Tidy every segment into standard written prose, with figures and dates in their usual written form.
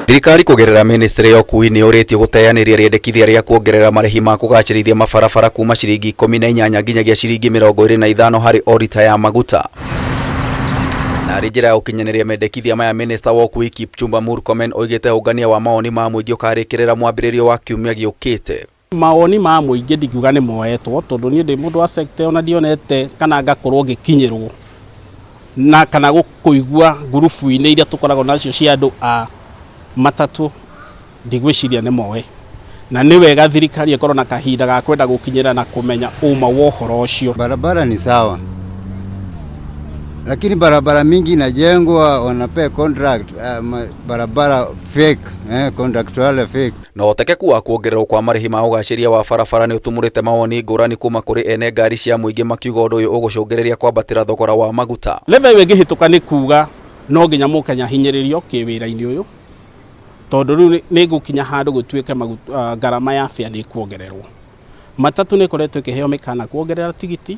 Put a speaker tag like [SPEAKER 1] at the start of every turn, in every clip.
[SPEAKER 1] Thirikari kũgerera ministry ya ũkui nĩ yũrĩtio gũteanĩria rĩendekithia rĩa kuongerera marĩhi ma kũgacĩrithia mabarabara kuma ciringi 18 nginyagia ciringi 25 harĩ o rita ya maguta. Na arĩ njĩra ya gũkinyanĩria mendekithia maya, minista wa ũkui Kipchumba Murkomen oigĩte ũngania wa mawoni ma mũingĩ ũkarĩkĩrĩra mwambĩrĩrio wa kiumia gĩũkĩte.
[SPEAKER 2] Mawoni ma mũingĩ ndingiuga nĩ moetwo, tondũ niĩ ndĩ mũndũ wa sector ona ndionete kana ngakorwo ngĩkinyĩrwo na kana kũigua ngurubu-inĩ iria tũkoragwo nacio cia andũ a matatũ, ndigwĩciria nĩ moe. Na nĩ wega thirikari ĩkorwo na kahinda ga kwenda gũkinyĩra na kũmenya ũma wa ũhoro ũcio.
[SPEAKER 3] Barabara ni sawa, lakini barabara mingi inajengwa, wanapea contract barabara fake, contract wale fake.
[SPEAKER 1] Na ũhotekeku wa kuongererwo kwa marĩhi ma ũgacĩria wa barabara nĩ ũtumũrĩte mawoni ngũrani kuma kũrĩ ene ngari cia mũingĩ, makiuga ũndũ ũyũ ũgũcũngĩrĩria kwambatĩra thogora wa maguta.
[SPEAKER 2] Level ĩyo ĩngĩhĩtũka nĩ kuga no nginya mũkenya hinyĩrĩrio kĩwĩra-inĩ ũyũ, tondũ rĩu nĩ gũkinya handũ gũtuĩke ngarama ya fare nĩ ĩkuongererwo. Matatũ nĩ ĩkoretwo ĩkĩheo mĩkana kuongerera tigiti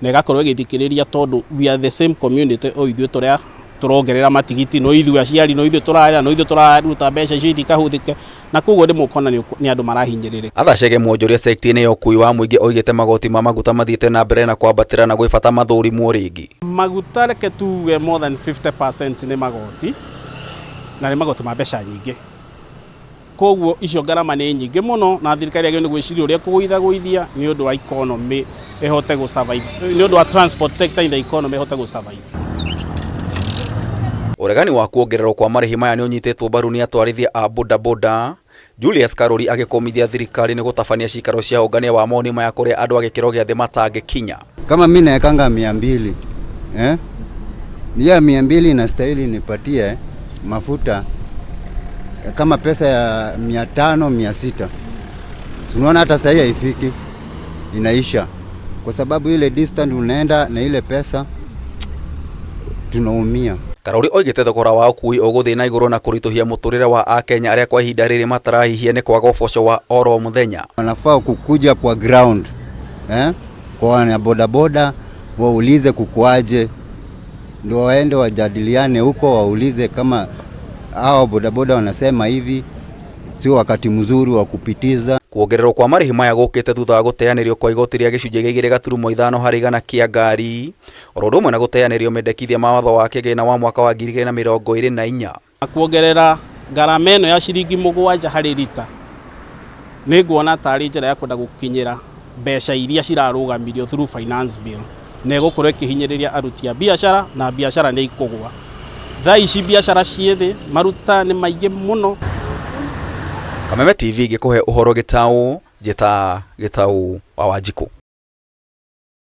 [SPEAKER 2] na ĩgakorwo ĩgĩthikĩrĩria, tondũ we are the same community, o ithuĩ tũrĩa tũrongerera matigiti, no ithuĩ aciari, no ithuĩ tũrarĩha, no ithuĩ tũraruta mbeca icio itikahũthĩke, na koguo rĩmwe ũkona nĩ andũ marahinyĩrĩrĩka.
[SPEAKER 1] Arthur Chege, mwonjoria sector-inĩ ya ũkui wa mũingĩ, oigĩte magoti ma maguta mathiĩte na mbere na kwambatĩra na gwĩ bata mathũrimwo rĩngĩ.
[SPEAKER 2] Maguta reke tuge more than 50% nĩ magoti, na nĩ magoti ma mbeca nyingĩ, koguo icio ngarama nĩ nyingĩ mũno, na thirikari yagĩrĩirwo nĩ gwĩciria ũrĩa kũgũithagũithia nĩ ũndũ wa economy ĩhote gũ survive, nĩ ũndũ wa transport sector in the economy ĩhote gũ survive.
[SPEAKER 1] Ũregani wa kuongererwo kwa marĩhi maya nĩ ũnyitĩtwo mbaru nĩ atwarithia a bodaboda, Julius Karuri agĩkũmithia thirikari nĩ gũtabania cikaro cia ũngania wa mawoni maya kũrĩa andũ a gĩkĩro gĩa thĩ matangĩkinya.
[SPEAKER 3] Kama mi naekanga 200, eh? Ya 200 inastahili nipatie mafuta kama pesa ya 500, 600. Unaona hata sahii haifiki, inaisha kwa sababu ile distance unaenda na ile pesa tunaumia.
[SPEAKER 1] Karuri oigĩte thogora wa ũkui ũgũthiĩ na igũrũ na kũritũhia mũtũrĩre wa akenya arĩa kwa ihinda rĩrĩ matarahihia nĩ kwaga ũboco wa oro mũthenya.
[SPEAKER 3] Wanafaa kukuja kwa ground, eh? Kwa wana bodaboda waulize kukuaje, ndio waende wajadiliane huko, waulize kama hao bodaboda wanasema hivi, sio wakati mzuri wa kupitiza.
[SPEAKER 1] Kuongererwo kwa marĩhi maya gũkĩte thutha wa gũteanĩrio kwa igoti rĩa gĩcunjĩ gĩa 2.5 harĩ igana kĩa ngari, oro ũndũ ũmwe na gũteanĩrio mendekithia ma watho wa kĩgĩna wa mwaka wa 2024.
[SPEAKER 2] Kuongerera ngarama ĩno ya ciringi 7 harĩ rita nĩ nguona tarĩ njĩra ya kwenda gũkinyĩra mbeca iria cirarũgamirio through finance bill, na ĩgũkorwo ĩkĩhinyĩrĩria aruti a biacara, na biacara nĩ ikũgwa. Thaa ici biacara ciĩ thĩ, maruta nĩ maingĩ mũno.
[SPEAKER 1] Kameme TV gĩkũhe ũhoro gĩtaũ, njĩta Gĩtaũ wa Wanjikũ.